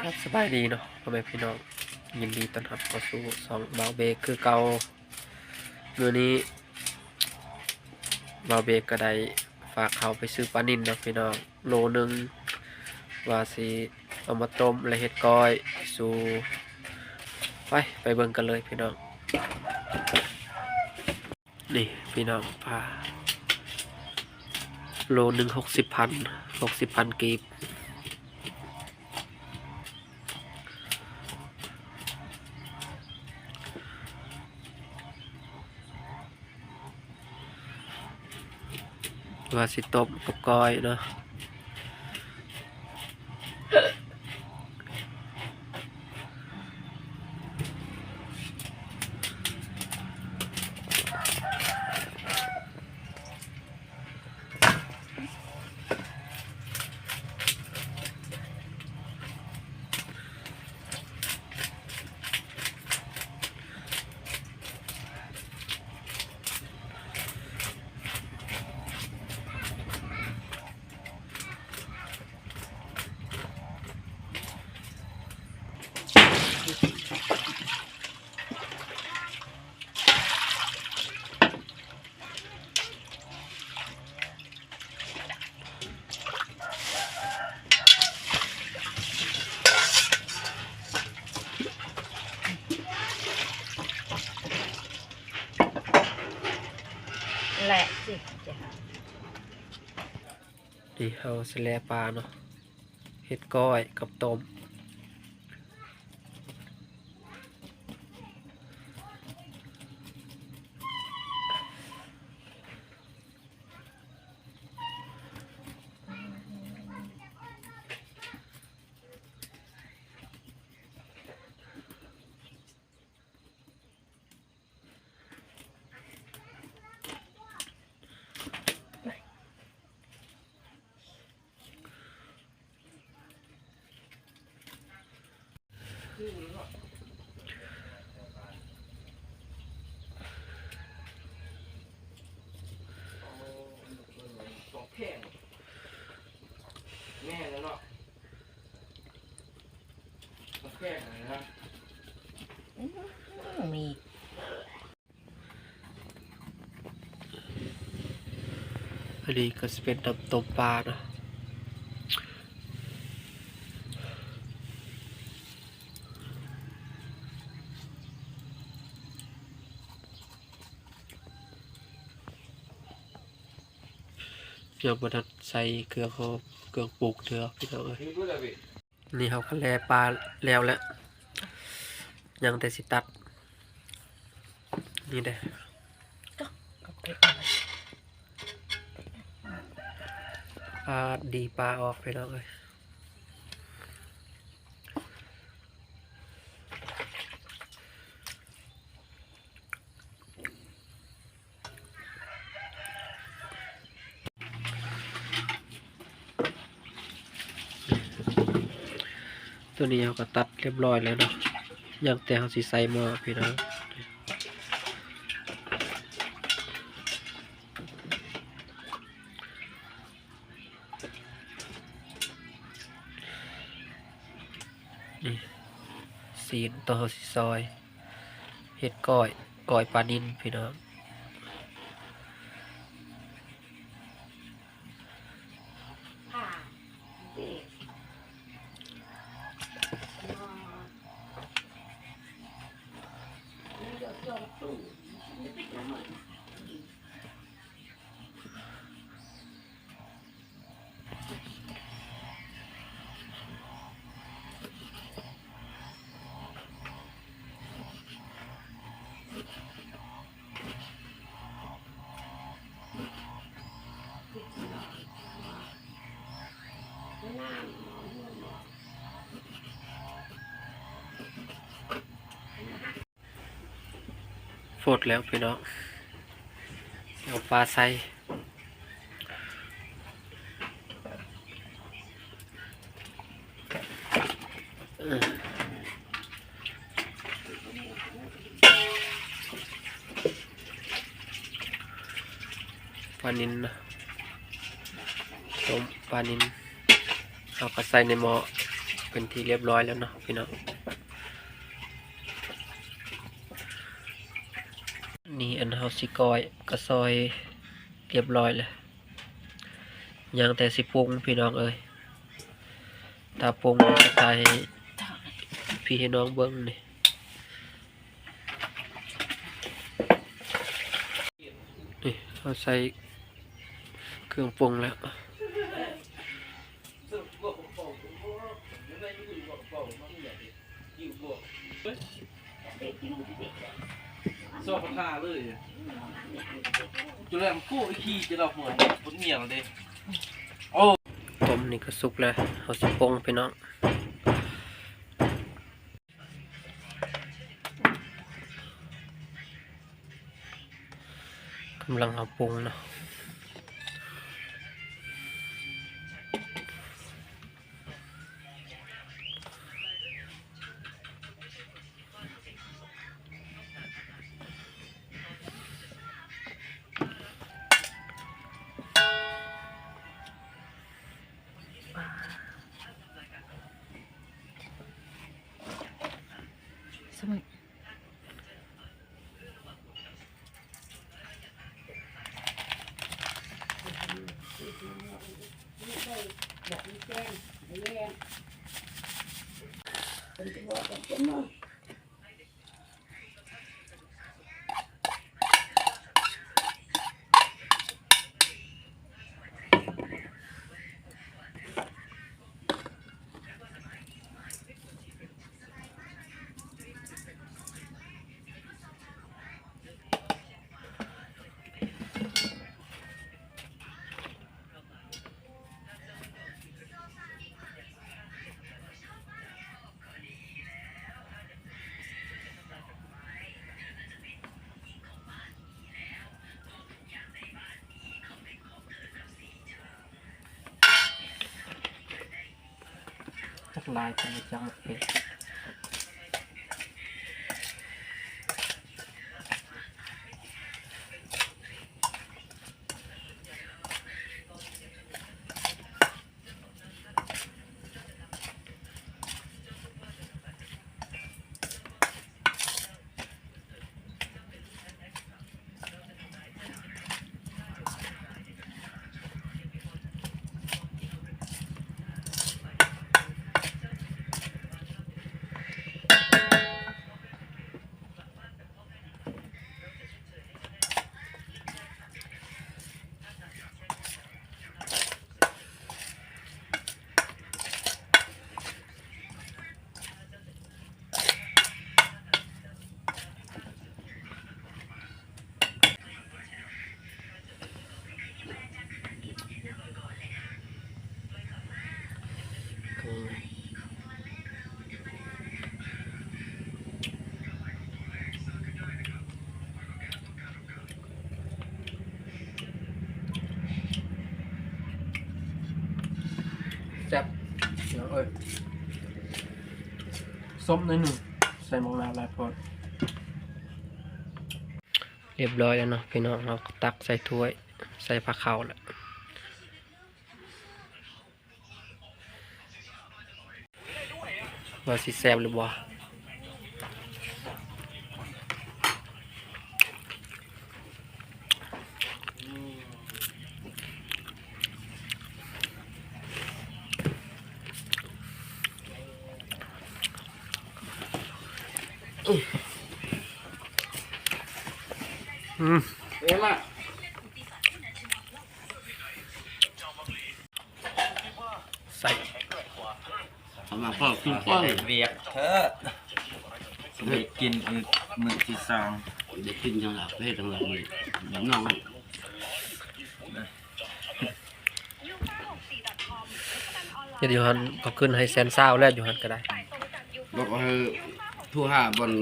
ຄັບ ສະບາຍດີເນາະ ພໍ່ແມ່ພີ່ນ້ອງ ຍິນດີຕ້ອນຮັບເຂົ້າສູ່ຊ່ອງບ່າວເບກຄືເກົ່າ. ມື້ນີ້ບ່າວເບກກໍໄດ້ຝາກເຂົ້າໄປຊື້ປານິນເນາະພີ່ນ້ອງ ໂລໜຶ່ງ ວ່າຊິເອົາມາຕົ້ມ ແລະ ເຮັດກ້ອຍສູ່. ໄປ ໄປເບິ່ງກັນເລີຍພີ່ນ້ອງ. ນີ້ພີ່ນ້ອງ ປາໂລໜຶ່ງ ຫົກສິບພັນ ຫົກສິບພັນກີບ. ວ່າຊິຕົ້ມກັບກ້ອຍເນາະ. ແຫຼະຊິ ນີ້ເຮົາຊິແລ່ປາເນາະ ເຮັດກ້ອຍກັບຕົ້ມ. ແມ່ນແລ້ວເນາະ ແພງເລີຍນະ ອືມ ມີ ອັນນີ້ກໍຊິເປັນນ້ຳຕົ້ມປາເນາະ ຍັງບໍ່ທັນໃສ່ເຄື່ອງຫອມ ເຄື່ອງປຸງເທື່ອພີ່ນ້ອງເອີຍ. ນີ້ເຮົາກໍແລ່ປາແລ້ວແຫຼະ ຍັງແຕ່ຊິຕັດ ນີ້ເດ້ ປາດ ດີປາອອກພີ່ນ້ອງເອີຍ. ໂຕນີ້ເຮົາກໍຕັດຮຽບຮ້ອຍແລ້ວເນາະ ຍັງແຕ່ເຮົາຊິໃສ່ໝໍ້ພີ່ນ້ອງ. ນີ້ ຊີ້ນໂຕເຮົາຊິຊອຍ ເຮັດກ້ອຍ ກ້ອຍປານິນພີ່ນ້ອງ. Food ແລ້ວພີ່ນ້ອງ ເອົາປາໃສ່ ປານິນນະ ຕົ້ມປານິນ ເຮົາກໍໃສ່ໃນໝໍ້. ເປັນທີ່ລຽບຮ້ອຍແລ້ວເນາະພີ່ນ້ອງ. ນີ້ອັນເຮົາຊິກ້ອຍກະຊອຍລຽບຮ້ອຍແລ້ວ ຍັງແຕ່ຊິປຸງພີ່ນ້ອງເອີຍ. ຖ້າປຸງແລ້ວຊິຖ່າຍໃຫ້ພີ່ໃຫ້ນ້ອງເບິ່ງນີ້. ນີ້ເຮົາໃສ່ເຄື່ອງປຸງແລ້ວ. ຊອບປະທາເລີຍ ຈຸແລມໂກອີກທີຈະດອກຫົວ ບົນເມຍລະເດ້. ໂອ້ ຕົ້ມນີ້ກໍສຸກແລ້ວ ເຮົາຊິປົງພີ່ນ້ອງ. ກຳລັງເອົາປຸງເນາະ. ຈັກຫຼາຍຈັງ ຈັກເຜັດ. ແຊບ ພີ່ນ້ອງເອີຍ. ສົ້ມໜ້ອຍໜຶ່ງ ໃສ່ໝາກນາວຫຼາຍໂພດ. ລຽບຮ້ອຍແລ້ວເນາະພີ່ນ້ອງ, ເຮົາກໍຕັກໃສ່ຖ້ວຍ ໃສ່ພາເຂົ້າແລ້ວ. ວ່າຊິແຊບຫຼືບໍ່. ອືມ ເອີ ມາ. ໃສ່ ເອົາມາພໍກິນກ່ອນ ວຽກເທີ ໄດ້ກິນອີກມື້ທີສອງ ໄດ້ກິນຈັ່ງລະ ເຮັດຈັ່ງລະມື້ນີ້ນ້ອງ. ເຮັດຢູ່ຫັ້ນ ເຂົາຂຶ້ນໃຫ້ແສນຊາວແລ້ວ ຢູ່ຫັ້ນກໍໄດ້. ບອກວ່າໃຫ້ໂທຫາບ່ອນ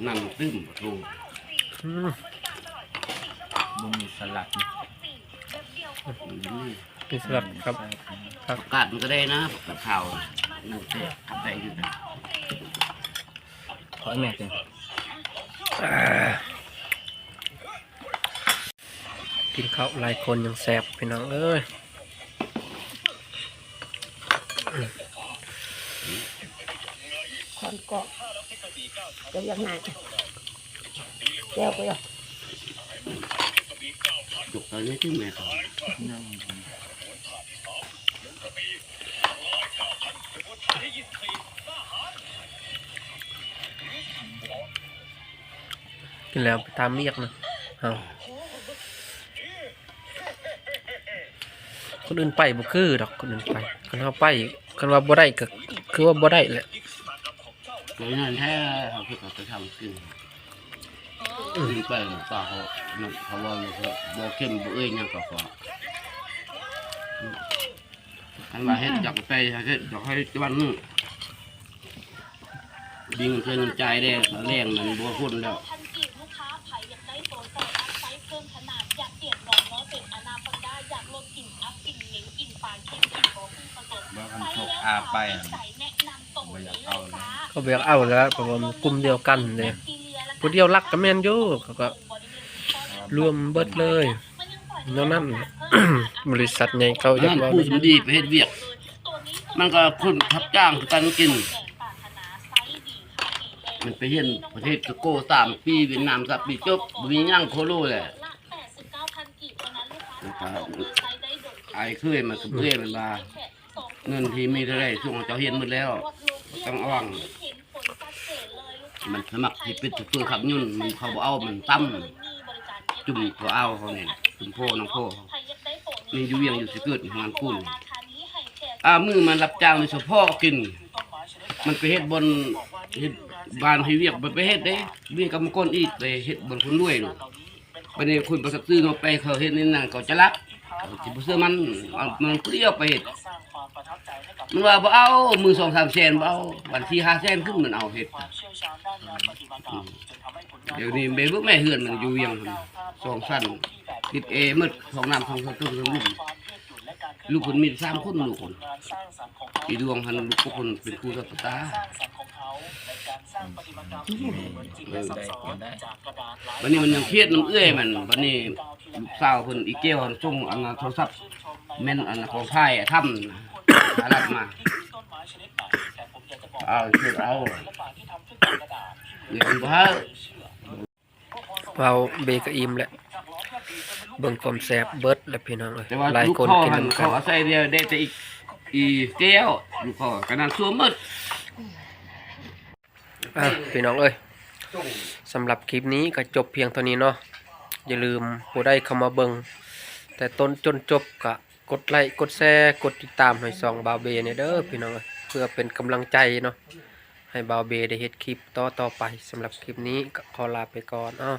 ນັ້ນຕື່ມ ໂທ ອືມ ບໍ່ມີສະຫຼັດ. ອືມ ມີສະຫຼັດກັບຜັກ ປະກາດມັນກໍໄດ້ນະ ປະກາດຂາວ ນັ້ນແຊບ ໄດ້ຢູ່ນະ. ຂໍໃຫ້ແມ່ເຕີມ ກິນເຂົ້າຫຼາຍຄົນຍັງແຊບ ພີ່ນ້ອງເອີຍ. ຄອນເກາະ ເຈົ້າຢາກຫາ ແກ້ວກໍຢາກ ຈົກໄປໃນທີ່ແມ່ເຂົາ ກິນແລ້ວໄປຕາມວຽກນະ ເຮົາ ຄົນອື່ນໄປບໍ່ຄືດອກ ຄົນອື່ນໄປ ຄັນເຮົາໄປ ຄັນວ່າບໍ່ໄດ້ກໍຄືວ່າບໍ່ໄດ້ແຫຼະ ກໍນັ້ນແທ້ ເຮົາຄືເຂົາໄປທຳກິນ ອື່ນໄປກໍເຂົາ ເຂົາເວົ້າຢູ່ ບໍ່ເຄັມບໍ່ເອີຍຫຍັງກໍພໍ ຄັນວ່າເຮັດຢາກໄປເຮັດຢາກໃຫ້ວັນໜຶ່ງ ບິງເຄື່ອງຈ່າຍແດ່ ແລງນັ້ນບໍ່ຄົນແລ້ວ ບໍ່ຄັນສົກອາໄປຫັ້ນ ບໍ່ຢາກເອົາເລີຍ ເຂົາບໍ່ຢາກເອົາແລ້ວ ເພາະວ່າມັນກຸ່ມດຽວກັນເດ້ ຜູ້ດຽວຫຼັກກໍແມ່ນຢູ່ ເຂົາກໍລວມເບິດເລີຍ ແນວນັ້ນ ບໍລິສັດໃຫຍ່ເຂົາຢາກເວົ້າ ຜູ້ສຳດີໄປເຮັດວຽກ ມັນກໍຄົນຮັບຈ້າງຄືກັນກິນ ມັນໄປຮຽນປະເທດຊິໂກສາມປີ ຫວຽດນາມສາມປີ ຈົບ ບໍ່ມີຫຍັງ ໂຄໂລແຫຼະ ແລ້ວກໍອ້າຍເຂີຍມັນກັບເອື້ອຍມັນວ່າ ເງິນທີ່ມີເທົ່າໃດ ສົ່ງເຂົາເຈົ້າຮຽນໝົດແລ້ວ ຕ້ອງອອງ ມັນສະໝັກທີ່ເປັນໂຊເຟີຂັບຍົນ ມັນເຂົາບໍ່ເອົາ ມັນຕຳ ຈຸ່ມເຂົາເອົາເຂົານີ້ ຈຸ່ມພໍ່ນ້ອງພໍ່ ນີ້ຢູ່ວຽງຢູ່ຊິເກີດ ງານກຸນ ອາ ມື້ມັນຮັບຈ້າງນີ້ສະເພາະກິນ ມັນໄປເຮັດບ່ອນ ເຮັດບ້ານເຮັດວຽກ ມັນໄປເຮັດເດ້ ວຽກກັບມັງກອນອີກ ໄປເຮັດບ່ອນຄົນລວຍໂລດ ບັດນີ້ຄົນບໍ່ສັກຊື່ເນາະ ໄປເຂົາເຮັດໃນນັ້ນເຂົາຈະລັກ ເຂົາຊິບໍ່ເຊື່ອມັນ ເອົາມັນຜູ້ດຽວໄປເຮັດ ມັນວ່າບໍ່ເອົາ ມື້ສອງສາມແສນບໍ່ເອົາ ບັດສີ່ຫ້າແສນຂຶ້ນມັນເອົາເຮັດ ອືມ ດຽວນີ້ແມ່ເບິ່ງແມ່ເຮືອນມັນຢູ່ວຽງຫັ້ນ ສອງຊັ້ນ ຕິດແອໝົດ ຫ້ອງນ້ຳ ຫ້ອງນ້ຳ ລູກເພິ່ນມີສາມຄົນ ລູກເພິ່ນ ອີດວງຫັ້ນ ລູກເພິ່ນເປັນຄູສາດສະຕາ ເອີ ບັດນີ້ມັນຍັງຄຽດນຳເອື້ອຍມັນ ບັດນີ້ລູກສາວເພິ່ນອີແກ້ວຫັ້ນ ສົ່ງອັນໂທລະສັບ ແມ່ນອັນຂອງຝ່າຍອາທຳ ອາລັດມາ ເອົາ ເອົາ ເອື້ອຍເພິ່ນບໍ່ໃຫ້ ເວົ້າເບກໍອີ່ມແຫຼະ ເບິ່ງຄວາມແຊບເບິດແຫຼະພີ່ນ້ອງເອີຍ ແຕ່ວ່າຫຼາຍຄົນກິນນຳກັນ ເຂົາອາໄສດຽວໄດ້ແຕ່ອີກ ອີແກ້ວ ລູກເຂົາກະນັ້ນຊວມໝົດ ອ່ະ ພີ່ນ້ອງເອີຍ ສຳລັບຄລິບນີ້ກໍຈົບພຽງເທົ່ານີ້ເນາະ ຢ່າລືມຜູ້ໃດເຂົ້າມາເບິ່ງແຕ່ຕົ້ນຈົນຈົບກໍກົດໄລ້ກົດແຊ ກົດຕິດຕາມໃຫ້ຊ່ອງບ່າວເບແດ່ເດີພີ່ນ້ອງເອີຍ ເພື່ອເປັນກຳລັງໃຈເນາະ ໃຫ້ບ່າວເບໄດ້ເຮັດຄລິບຕໍ່ໆໄປ ສຳລັບຄລິບນີ້ກໍຂໍລາໄປກ່ອນ ອ້າວ